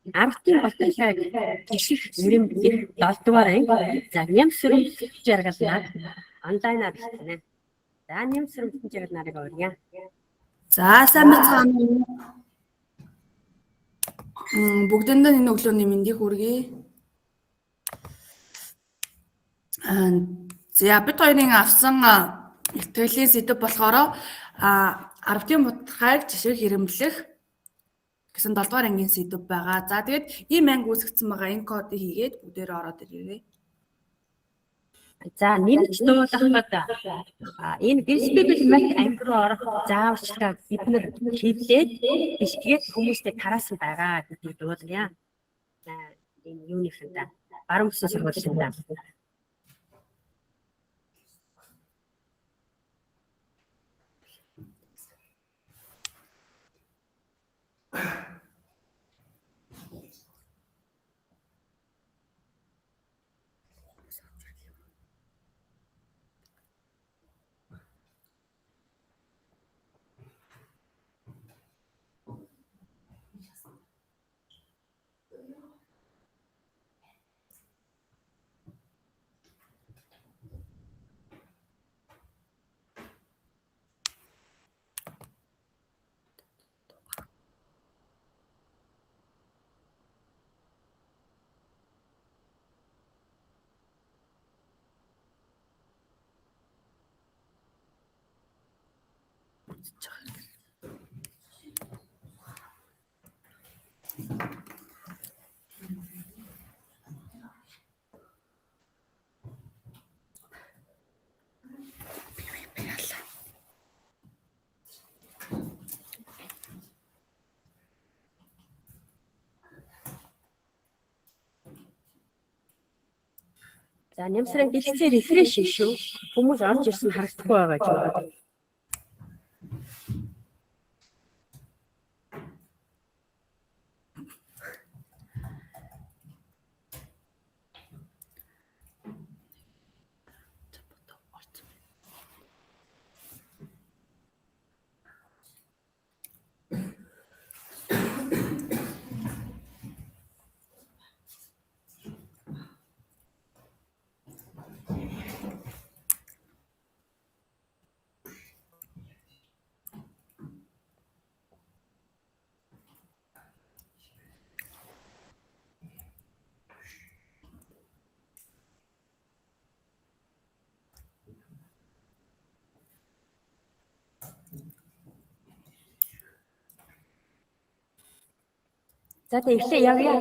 Арвтын ботлогыг жиших эрэмбэлэх 7 дугаар анги. За, Нямсүрэн жаргал нар онлайнаар хэлсэн. За, Нямсүрэн жаргал нарыг урья. За, сайн байцгаана уу? Бүгдэнд нь энэ өглөөний мэндийг хүргэе. За, бид хоёрын авсан ихтгэлийн сэдэв болохоор арвтын бутархайг жишиг хэрэмблэх гэсэн 7 дугаар ангийн сэдэв байгаа. За, тэгээд ийм анги үүсгэсэн байгаа, энэ кодыг хийгээд бүгдээрээ ороод ирээрэй. За, нэмж дуулгахад энэ Гэрсбибл мат анги руу орох зааварчилгаа бид нар хэвлээд бэлтгээд хүмүүстэй тараасан байгаа гэдгийг дуулгая. Энэ юуныхандаа баруун бүсийн сургуулийн. За, Нямсрын дэлгэцээ рефреш шүү. Хүмүүс орж ирсэн харагдахгүй байгаа ч юм. За, тэг эхлээ явъя.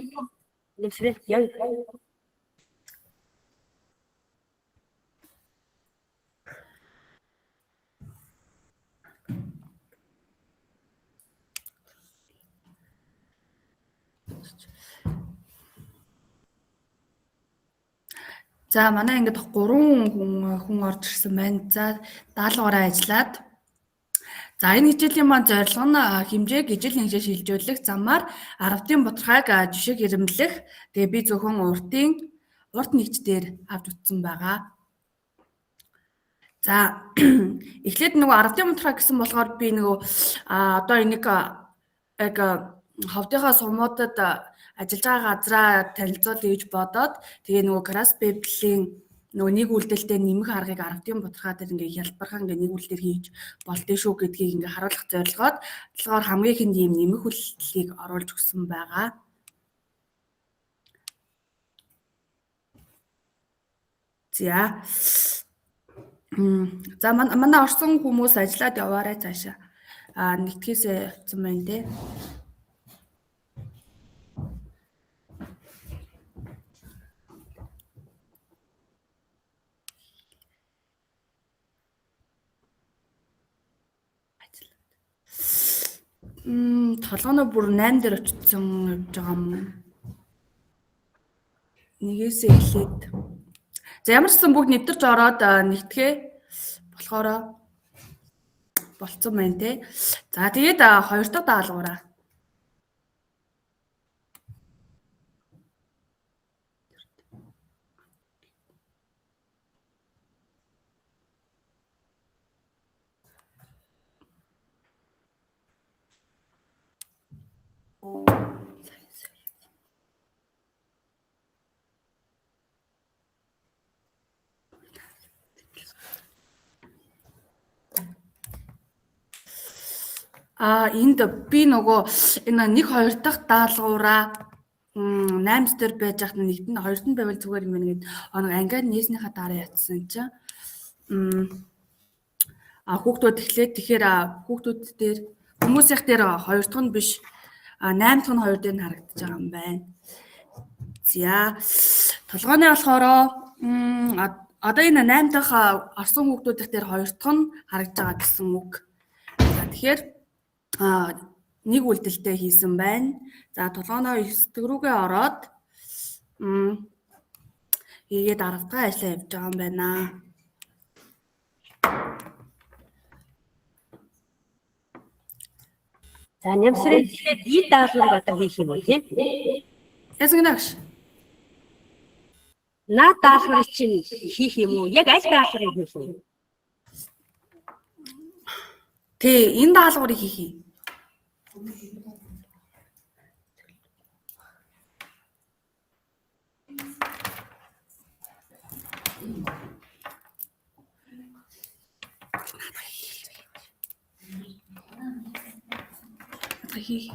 Нэмсрээ яв. За, манай ингээд 3 хүн орж ирсэн байна. За, даалгавраа ажиллаад. За, энэ хичээлийн маань зорилго нь хэмжээг ижил хэмжээ шилжүүлэх замаар арвтын бутархайг жишиг эрэмблэх. Тэгээ би зөвхөн урт нэгч дээр авч утсан байгаа. За, эхлээд нөгөө арвтын бутархай гэсэн болохоор би нөгөө одоо энийг яг ховдынхаа сумуудад ажиллаж байгаа газраа танилцуулъя гэж бодоод тэгээ нөгөө Крас Библийн нөгөө нэг үйлдэлтэй нэмэх аргыг арвтын бутархай дээр ингээ хялбархан ингээ нэг үйлдэлээр хийж болдсон шүү гэдгийг ингээ харуулах зорилгоор болохоор хамгийн ихэнд ийм нэмэх үйлдэлийг оруулж өгсөн байгаа. За. За, манай орсон хүмүүс ажиллаад яваарай цаашаа. Нэгтгэхээсээ явцсан байна те. Толгойноо бүр 8 дээр очсон явж байгаа юм. Нэгээсээ эхлээд. За, ямар ч сан бүгд нэвтэрч ороод нэгтгэхээ болохоор болцсон байна те. За, тэгээд хоёр дахь даалгавраа. Энд би нөгөө энэ 1 2 дахь даалгавраа 8 дээр байж хат нэгт нь хоёрт нь байвал зүгээр юм байна гэд нэг ангиад нээснийхаа дараа ятсан чинь хүүхдүүд эхлээд тэгэхээр хүүхдүүд дээр хүмүүсийнх дээр хоёр дахь нь биш 8 дахь нь хоёр дээр нь харагдаж байгаа юм байна. За толгойн болохоор одоо энэ 8 дахь орсон хүүхдүүдийнх дээр хоёр дахь нь харагдаж байгаа гэсэн үг. За тэгэхээр нэг үйлдэлтэй хийсэн байна. За толгойноо 9 дэх рүүгээ ороод хийгээд 10 дахь ажлаа явж байгаа юм байна. За нямсрын тэгэхээр энэ даалгаврыг одоо хийх юм уу тийм? Яасан гэнэ агш? Наад даалгаврыг чинь хийх юм уу? Яг аль даалгаврыг хийх юм? Тий, энэ даалгаврыг хийх юм. Хийх.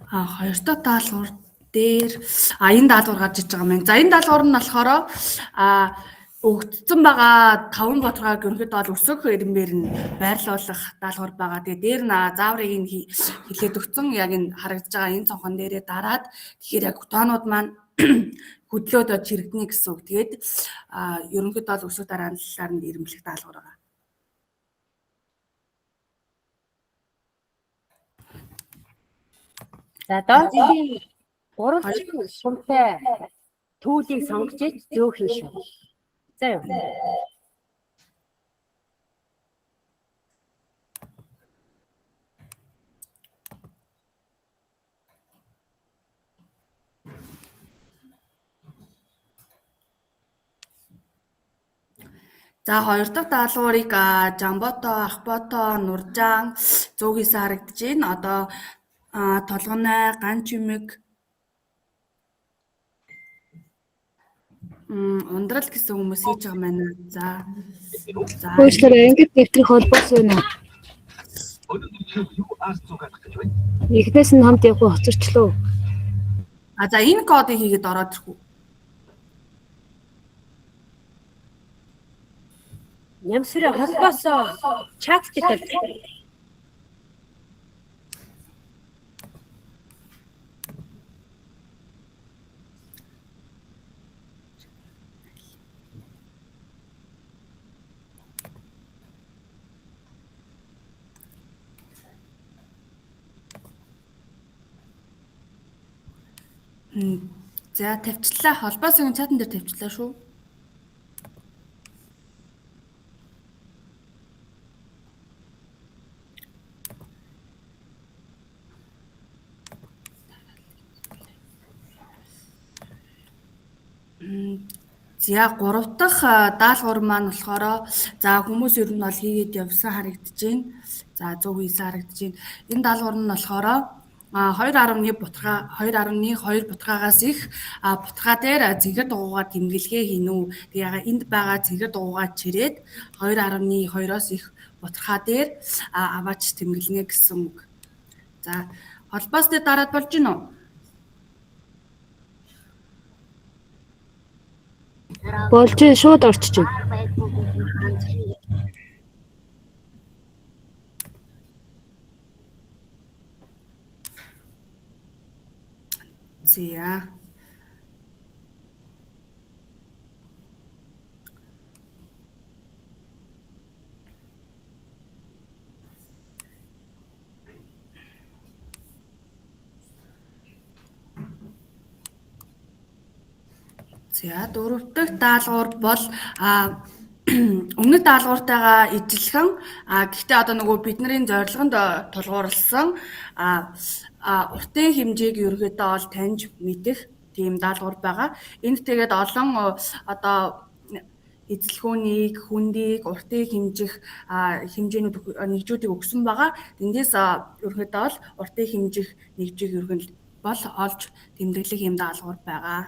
Хоёр дахь даалгавар дээр энэ даалгавар гарч иж байгаа юм байна. За энэ даалгавар нь болохоор өгөгдсөн байгаа 5 ботгойг ерөнхийдөө бол өсөх ирмээр нь байрлуулах даалгавар байгаа. Тэгээ дээр нь зааврыг нь хилээд өгсөн яг энэ харагдаж байгаа энэ цонхон дээрээ дараад тэгэхээр яг тоонууд маань хөдлөөд чирэгдэнэ гэсэн үг. Тэгээд ерөнхийдөө бол өсөх дарааллаар нь ирэмблэх даалгавар байгаа. За доотлын 3 сумтай түүлийг сонгож иж зөөх юм шүү. За юу. За хоёр дахь даалгаврыг Жамбото, Ахбото, Нуржаан зөөгөөс харагдаж байна. Одоо Толгонай, Ган чимэг, ундрал гэсэн хүмүүс хийж байгаа юм байна. За. За. Уучлаарай, ангид нэвтрэх холбоос байна уу? Эхнээс нь хамт явах хоцорчлоо. За энэ кодыг хийгээд ороод ирэх үү? Нямсрын холбоосоо чат дээр тавьчих. За тавьчлаа. Холбоосын чатан дээр тавьчлаа шүү. За 3 дахь даалгавар маань болохоор за хүмүүс ер нь бол хийгээд явсан харагдаж байна. За зөв хийсэн харагдаж байна. Энэ даалгавар нь болохоор 2.1 бутгаа 2.2 бутгаагаас их бутгаа дээр цэнхэр дугуйгаар тэмдэглэгээ хийнэ үү. Тэгээ энд байгаа цэнхэр дугуйгаа чирээд 2.2-оос их бутгаа дээр аваач тэмдэглэнэ гэсэн үг. За холбоос дээр дараад болж гинөө? Болж шууд орчиж байна. За. За дөрөв дэх даалгавар бол Өмнөд даалгавартайгаа ижилхэн, гэхдээ одоо нөгөө бидний зорилгонд тулгуурласан уртын хэмжээг ерөнхийдөө ол таньж мэдэх тийм даалгавар байгаа. Энд тэгээд олон одоо эзэлхүүнийг, хүндийг, уртыг хэмжих хэмжээнүүд нэгжүүдийг өгсөн байгаа. Тэндээс ерөнхийдөө бол уртыг хэмжих нэгжийг ерөнхийдөө бол олж тэмдэглэх юм даалгавар байгаа.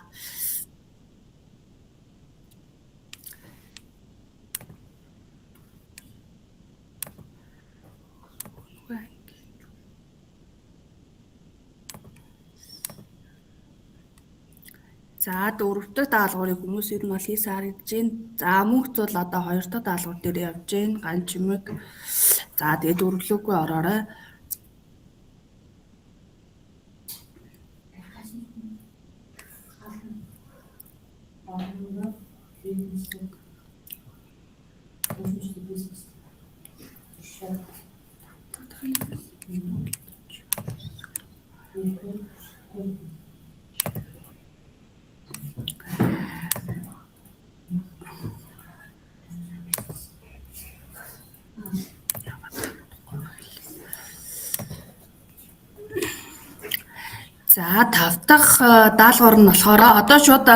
За дөрөв дэх даалгаврыг хүмүүс ер нь бол хийсэн харагдаж байна. За мөнх зул одоо хоёр дахь даалгавар дээр явж байна. Ган чимэг. За тэгээд дөрвөлөөгүй ороорой. За тав дахь даалгавар нь болохоор одоо шууд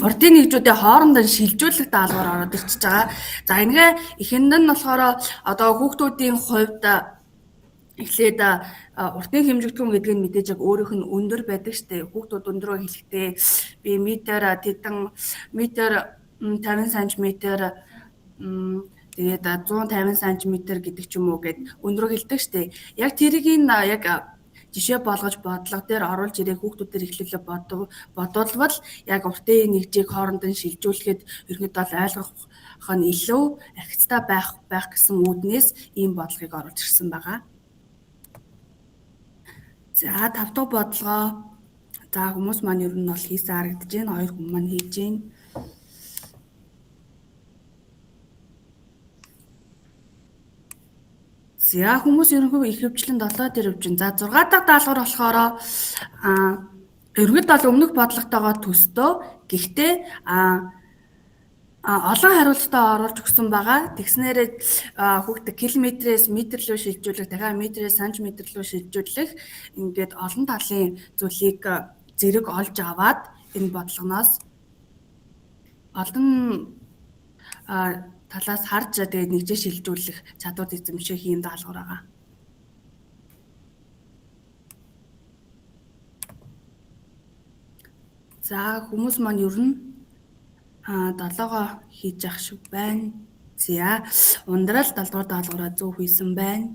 урдын нэгжүүдийн хооронд нь шилжүүлэх даалгавар ороод ирчихэж байгаа. За энэгээ эхэнд нь болохоор одоо хүүхдүүдийн хувьд эхлээд уртын хэмжигдэхүүн гэдэг нь мэдээж яг өөрийнх нь өндөр байдаг штэ. Хүүхдүүд өндрөө хэлэхдээ би метр тэдэн метр 50 см тэгээд 150 см гэдэг ч юм уу гэд өндрөө хэлдэг штэ. Яг тэрийг яг жишээ болгож бодлого дээр оруулж ирээ хүүхдүүдээр эхлүүлээ бодвол яг уртын нэгжийг хооронд нь шилжүүлэхэд ерөнхийдөө бол ойлгох нь илүү ахицтай байх гэсэн үүднээс ийм бодлогыг оруулж ирсэн байгаа. За тав дахь бодлогоо за хүмүүс маань ер нь бол хийсэн харагдаж байна. Хоёр хүн маань хийж байна. За хүмүүс ерөнхийдөө их хвчлэн 7 дээр явж байна. За 6 дахь даалгавар болохоор ерөнхийдөө бол өмнөх бодлоготойгоо төстөө. Гэхдээ олон хариултаа оруулж өгсөн байгаа. Тэгснээрээ хүүхд километрээс метр рүү шилжүүлэх, дахиад метрээс сантиметр рүү шилжүүлэх ингээд олон талын зүйлийг зэрэг олж аваад энэ бодлогоноос олон талаас харж тэгээд нэгжээ шилжүүлэх чадвар эзэмших ийм даалгавар байгаа. За хүмүүс маань ер нь 7-оо хийж ах шиг байна. За ундрал 7 дугаар даалгавраа зөв хийсэн байна.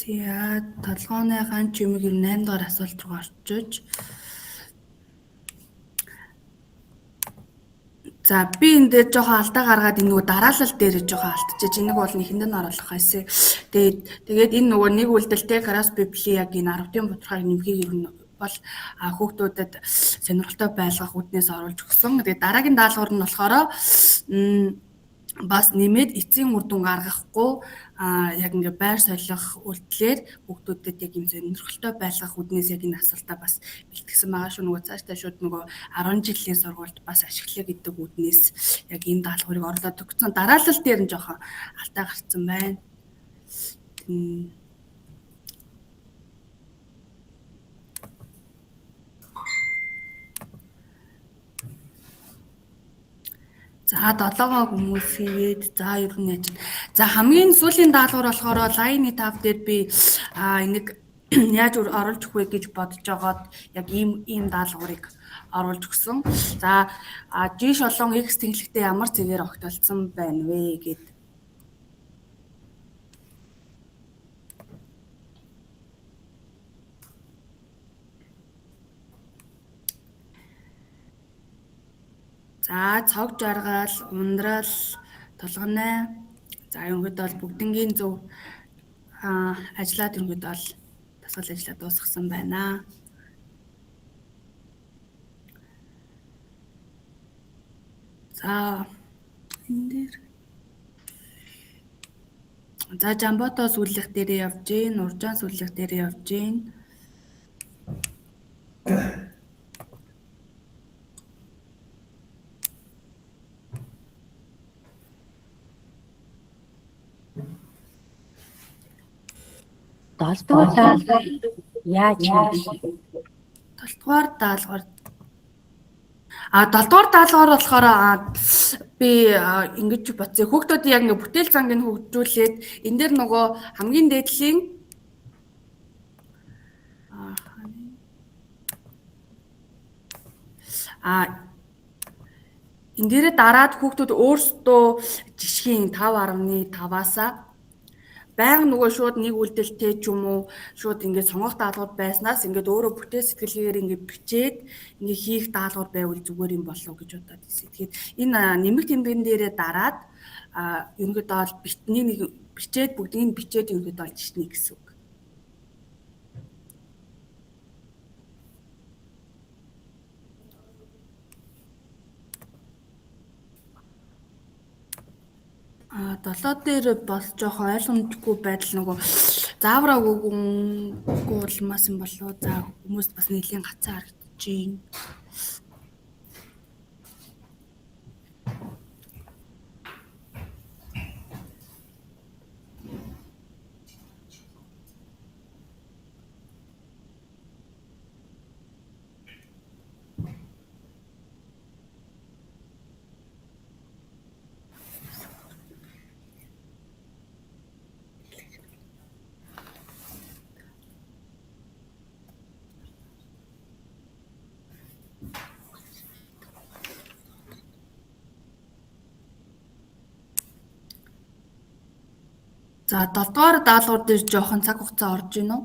За толгооны ган чимэг 8 дугаар асуулт руу орчиж. За би энэ дээр жоохон алдаа гаргаад энэ нөгөө дараалал дээр жоохон алдчихэж энийг бол нэхэнд нь оруулах байсан. Тэгээд энэ нөгөө нэг үйлдэлтэй Крас Библи яг энэ 10-ын бутархайг нэмхийг ер нь бол хүүхдүүдэд сонирхолтой байлгах үүднээс оруулж өгсөн. Тэгээд дараагийн даалгавар нь болохоор бас нэмээд эцсийн үр дүн гаргахгүй яг ингээ байр солих үйлдэлээр хүүхдүүдэд яг юм сонирхолтой байлгах үүднээс яг энэ асуултаа бас бэлтгэсэн байгаа шүү. Нөгөө цаашдаа шууд нөгөө 10 жилийн сургуульд бас ашиглая гэдэг үүднээс яг энэ даалгаврыг орлоод өгсөн. Дараалал дээр нь жоохон алдаа гарцсан байна. За 7 хүмүүс хийгээд за ер нь яаж. За хамгийн сүүлийн даалгавар болохоор лайны 5 дээр би энийг яаж оруулж өгөх вэ гэж бодож байгаад яг ийм даалгаврыг оруулж өгсөн. За G шолон X тэнхлэгтэй ямар цэгээр огтолцсон байна вэ гэд. За цог жаргал, ундрал, тулганай. За ерөнхийдөө бол бүгднгийн зөв ажиллаад ерөнхийдөө бол дасгал ажиллаа дуусгасан байна. За энэ дээр за Жамбото сүүлийнх дээрээ явж гин, Уржаан сүүлийнх дээрээ явж гин. Долдугаар даалгавар яаж хийх вэ? Долдугаар даалгавар. Долдугаар даалгавар болохоор би ингэж бодсон. Хүүхдүүдийн яг ингээ бүтээл занг нь хөгжүүлээд энэ дээр нөгөө хамгийн дээдлийн энэ дээрээ дараад хүүхдүүд өөрсдөө жишгийн 5.5-аас байнга нөгөө шууд нэг үйлдэлтэй ч юм уу шууд ингээд сонгох даалгавар байснаас ингээд өөрөө бүтээл сэтгэлгээгээр ингээд бичээд ингээд хийх даалгавар байвал зүгээр юм болов гэж бодоод ирсэн. Тэгэхээр энэ нэмэх тэмдэгэн дээрээ дараад ерөнхийдөө бол битний нэг бичээд бүгдийг нь бичээд ерөнхийдөө бол жишнэ гэсэн үг. Долоо дээр бас жоохон ойлгомжгүй байдал нөгөө заавраа өгөөгүй улмаас юм болов. За хүмүүс бас нэлийн гацаа харагдаж байна. За 7 дугаар даалгавар дээр жоохон цаг хугацаа орж ийн үү?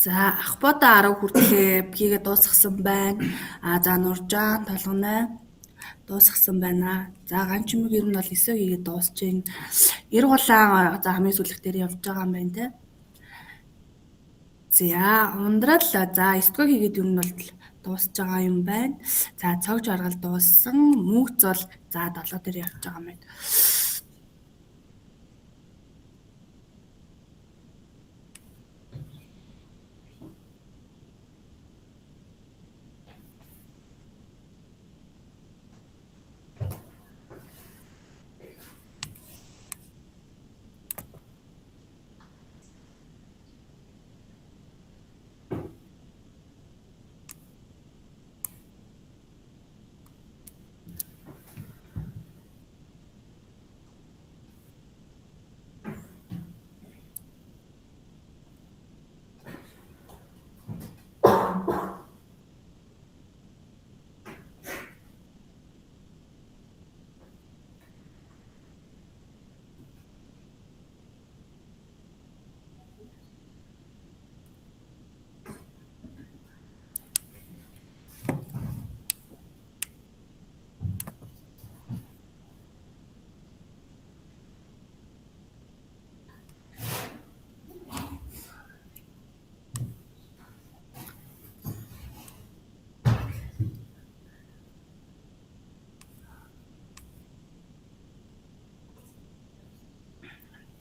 За Ахбодоо 10 хүртлээ хийгээ дуусгасан байна. За Нуржаан Толгонай дуусгасан байна. За Ганчимэг ер нь бол 9 хийгээ дуусч байна. Эргулаан за хамгийн сүүлийнх дээр явж байгаа юм байна те. За ундрал за 9 дугаар хийгээд ер нь бол дуусч байгаа юм байна. За цогж аргал дууссан. Мөнх зол за 7 дээр явж байгаа юм байна.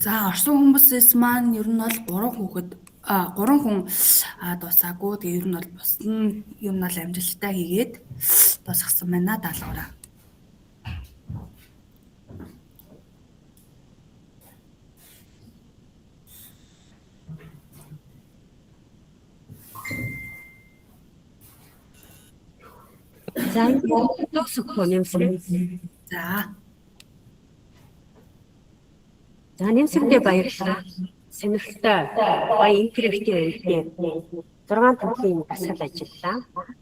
За орсон хүмүүсээс маань ер нь бол 3 хүүхэд 3 хүн дуусаагүй. Тэгээ ер нь бол бус нь ер нь бол амжилттай хийгээд дуусгасан байна даалгавраа. За, дуусах уу, Нэмсэг? За. За, Нэмсэгдээ баярлалаа. Сонирхолтой, гоё интерактив үедээ 6 төрлийн дасгал ажиллалаа.